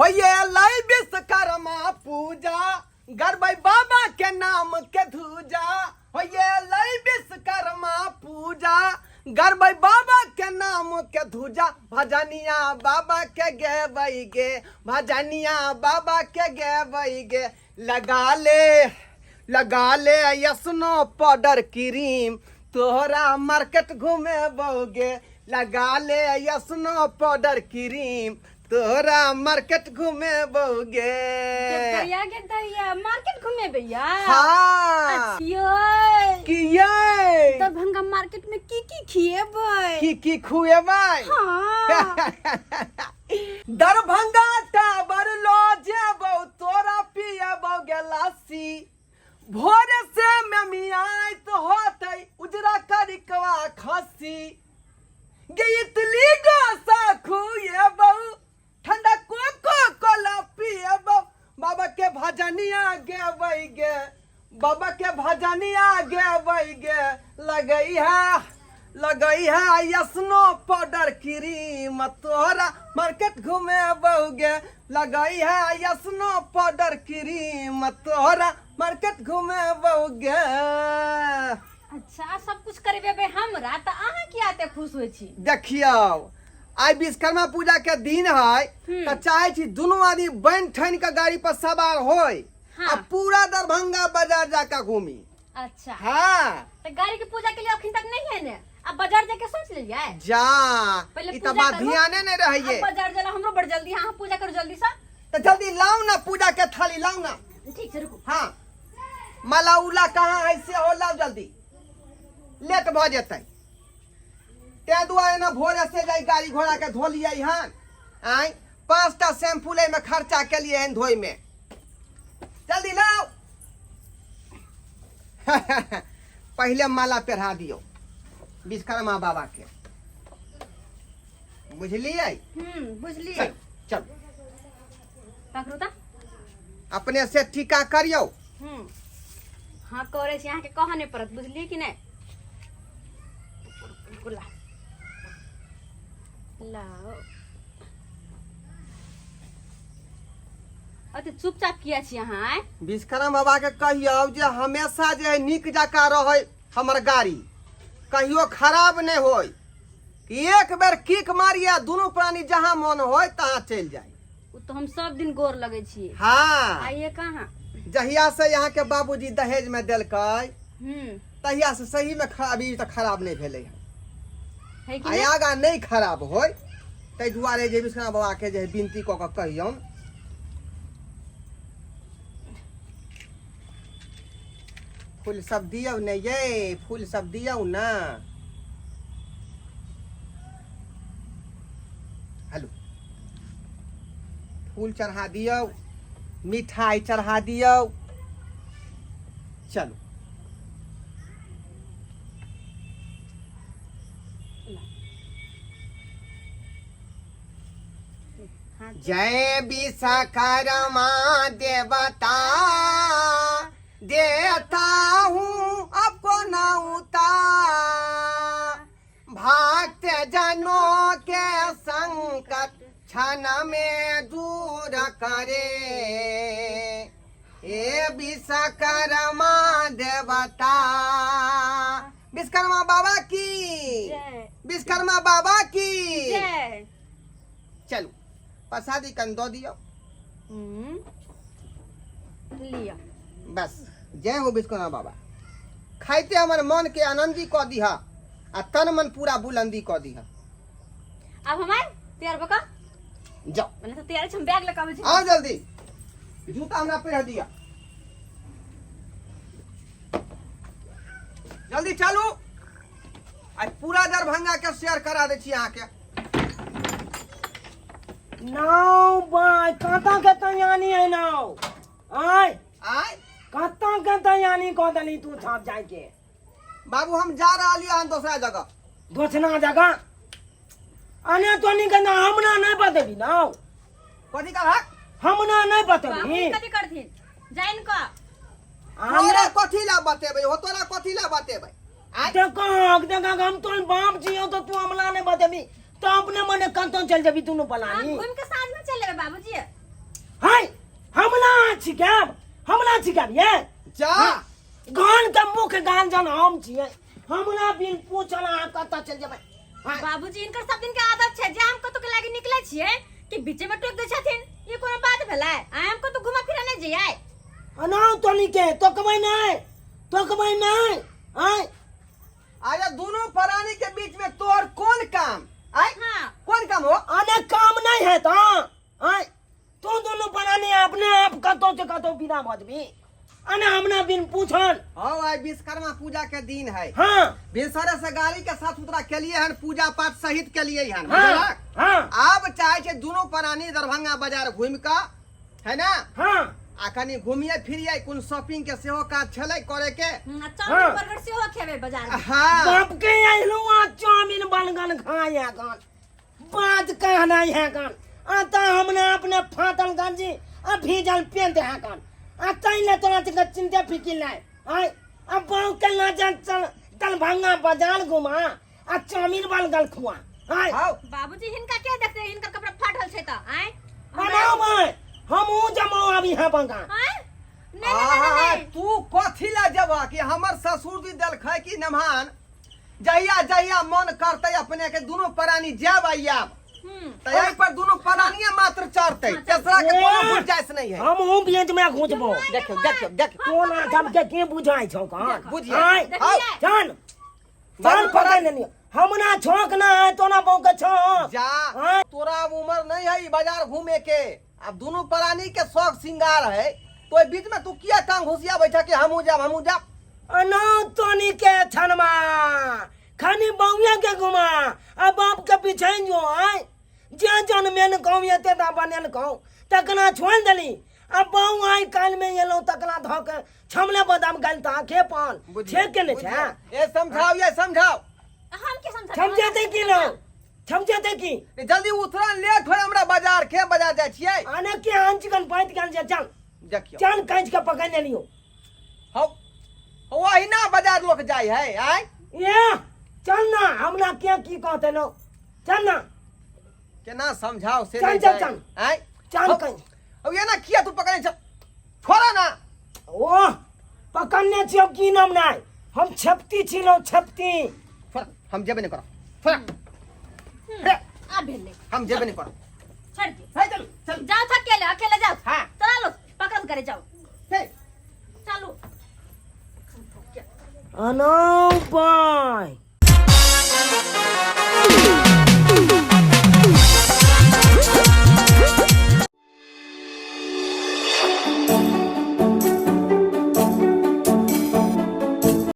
होइए लै विश्वकर्मा पूजा, गरबै बाबा के नाम के धूजा। होइए लै विश्वकर्मा पूजा, गरबै बाबा के नाम के धूजा। भजनिया बाबा के गेबै गे, भजनिया बाबा के गेबै गे। लगा ले लगा ले यसनो पाउडर क्रीम, तोहरा मार्केट घुमेबौगे। लगा ले यसनो पाउडर क्रीम, तोहरा मार्केट घुमेबौगे। दैया गे दैया, मार्केट घुमेबै या? हाँ। यो। की ये? दरभंगा मार्केट में की की खिएबै? की की खुएबै? हाँ। दरभंगा टावर लो जेबौ, तोरा पिएबौ गेलासी। भोरे से मेमियाइत होतै उजरा करिकवा खस्सी। गे इतली डोसा खुएबौ, ठंडा कोको कोला पिएबौ। बाबा के भजनिया गेबै गे, बाबा के भजनिया गेबै गे। लगै है लगै है यसनो पाउडर क्रीम, तोहरा मार्केट घुमेबौगे। लगै है यसनो पाउडर क्रीम, तोहरा मार्केट घुमेबौगे। अच्छा, सब कुछ करबेबै हमरा तऽ अहाँ किया एते खुश होइ छी? देखियौ, आइ विश्वकर्मा पूजा के दिन है, तऽ चाहे छी दुनू आदमी बनि ठनि के गाड़ी पर सवार होय आ पूरा दरभंगा बाजार जाके घूमी। अच्छा। हाँ। तो गाड़ी के पूजा के लिए अखन तक नहीं है ने, अब बाजार जाके सोच लियै? जा। पहले ई तऽ पूजा बात करू। ध्याने नहीं रहैये। अब बाजार जाला हमरो बड़ जल्दी, हाँ पूजा करू जल्दी से। तऽ जल्दी लाउ ना, पूजा के थाली लाउ ना। ठीक छै, रुकू। हाँ, माला उला कहाँ है से हो, लाउ जल्दी, लेट भऽ जेतै। ताहि दुआरे ने भोरे से जाय गाड़ी घोड़ा के धो लियै हन। आँय, 5टा शैम्पू एहिमे खर्चा केलियै हन धोइमे। जल्दी लाउ। पहिले माला पेढ़ा दियौ विश्वकर्मा बाबा के, बुझलियै? बुझलियै। चलू चलू। पकड़ू तऽ। अपने से टीका करियौ। हाँ, करै छी, अहाँके कहऽ नहि पड़त, बुझलियै कि नहि? ला लाओ। अते चुपचाप किया छी अहाँ आँय? विश्वकर्मा बाबा के कहियौ जे हमेशा जे है नीक जकाँ रहै हमर गाड़ी, कहियो खराब नहि होय, कि एक बेर किक मारिए दुनू प्राणी जहाँ मन होय तहाँ चलि जाय। ओ तऽ हम सब दिन गोर लगै छी। हाँ। आइए कहाँ? जहिया से यहाँ के बाबूजी दहेज में देलकै तहिया से सही में अभी तक खराब नहीं भेलै हन। है कि आ नहि? आगाँ नहीं खराब होय ताहि दुआरे जे विश्वनाथ बाबा के जे विनती कऽ कऽ कहियौन। फूल सब दियौ ने ये, फूल सब दियौ ने। हेलो, फूल चढ़ा दियौ, मिठाई चढ़ा दियौ। चलू। जय विश्वकर्मा देवता, देता हूँ आपको नौता। भक्त जनों के संकट क्षण में दूर करे, हे विश्वकर्मा देवता। विश्वकर्मा बाबा की जय। विश्वकर्मा बाबा की जय। चलू, प्रसादी कन दऽ दियौ। लिअ। बस, जय हो विश्वकर्मा बाबा। खाइते हमर मन के आनंदी कऽ दिह आ तन मन पूरा बुलंदी कऽ दिह। आब हम आयब तैयार भऽ कऽ? जाओ। मने तऽ तैयार छी, हम बैग लऽ कऽ आबै छी। आओ जल्दी, जूता हमरा पहिरा दिअ। जल्दी चलू, आइ पूरा दरभंगा के शेयर करा दै छी अहाँके। नाव बाय कतऽ के तैयारी है नाव आय? आय। कतऽ के तैयारी कऽ देली तू छाप जाय के? बाबू, हम जा रहलियै हन दोसरा जगह। दोसरा जगह? अने तोनी के ना हमरा नहीं बतेबी नाव। कथी कहलक? हमरा नहीं बतेबी। बाबू कथी करथिन जाइन कऽ? तोरा कथी ला बतेबै हो, तोरा कथी ला बतेबै? आय। देखो देखो, हम तोर बाप छियो तो तू हमरा नहीं बतेबी तो अपने मने कतौ चल जेबी दुनू हम पलानी? घूम के साँझ में चल लेबै बाबूजी। छिकायब, हमरा छिकायब ये जा। गान के मुख्य गान जन हम छियै, हमरा बिन पूछल अहाँ कतऽ चलि जेबै? हाँ। बाबूजी, इनकर सब दिन के आदत छै जे हम कतौ के लागी निकले छियै कि बीचे में टोक दै छथिन। ई कोनो बात भेलै? आइ हम कतौ घुमा फिरा नहि जइयै? अनाउ तोनी के तोकबै नहि, तोकबै नहि। आँय। अरे दोनों प्राणी के बीच में तोहर कौन काम? आय। हाँ। कौन काम हो? अने काम नहीं है तो आय तू दोनों प्राणी अपने आप कतौ से कतौ बिना बजबी, अने हमना बिन पूछल। हाँ, आइ विश्वकर्मा पूजा के दिन है। हाँ। भिनसरे से गाड़ी के साफ सुथरा के लिए हन, पूजा पाठ सहित के लिए हन। हाँ। बुझलक? हाँ। आब चाहे छै दोनों प्राणी दरभंगा बाजार घूमि कऽ, है ना? हाँ। आ कनि घूमिए फिरिए, कोन शॉपिंग के सेहो काज छलै करे के। आ चाउमीन हाँ। बर्गर सेहो खेबै बाजार में। हाँ। बाप के आइलू आ चाउमीन बनगन खाया गन, बात कहना है गन। आ त हमने अपने फाटल गंजी आ भीजल पेंट है गन, आ तै ले तोरा के चिंता फिकिर नहीं। आय आ बाप के ना जा चल दरभंगा बाजार घुमा आ चाउमीन बनगन खुआ। आय। आओ। बाबूजी, हिनका के देखते, हिनकर कपड़ा फाटल छै त आय। बनाओ भाई, हम ऊ जमाओ अभी है बंगा। आय? नहीं, नहीं, नहीं, आहा, नहीं। तू कथी ला जेबह कि हमर ससुर जी देलकै कि नमहान, जहिया जहिया मन करतै अपने के दोनों प्राणी जायब आब। तऽ एहि पर दोनों प्राणिये मात्र चढ़तै, तेसरा के कोनो गुंजाइश नहीं है। हम हूँ बीच में घुसबो। देखियो देखियो देखियो। कोना सबके के बुझाइ छौ कहाँ? बुझिए। आय, देखिए। चल चल पकड़ लेनी, हमरा छौक ना है तो ना बहू के छौक। जा। आय। तोरा अब उम्र नहीं है ई बाजार घूमे के, अब दोनों प्राणी के शौक श्रृंगार है, तो एहि बीच में तू किया टांग घुसिया बैठा कि हमहूँ जाब हमहूँ जाब? अना तोनी के छनमा खाली बउआ के घुमा आ बाप के पीछे जो आय, जे जन मेन कहूँ ये ते दा बनेल कहूँ तकना छोड़ देली। अब बऊ आइ काल में एलौ तकना धऽ के छमले बदाम गल ता के पान छेक के ने छै। ए समझाओ, ये समझाओ। हम के समझाओ? समझेते की लो, समझेते की? ए, जल्दी उतरन, लेट होय हमरा बाजार के, बाजार जाइ छियै। आने के आन चिकन पाइत गेल छै, चल। देखियौ। चल कांच के पकड़ लेलियो। हौ, हौ, अहिना बाजार लोक जाइ है, आय? ए चल ना, हमरा के की कहते लो, चल ना। केना समझाओ से चल, नहीं चल, जाए। चल। आय? चल हौ, कहीं। हौ, एना किया तू पकड़ै छ? छोड़ा ना। ओह, पकड़ने छियौ की नाम नहि, हम छपती छिलौ छपती। छोड़, हम जेबे नहि करब। छोड़। रे, आ भेलै। हम जेबे नहि करब। छोड़ दे। हे, चल, चल। जाओ था अकेले, अकेले जाओ। हाँ। चलो, पकड़ करे जाओ। हे। चलो। अनौ बाय।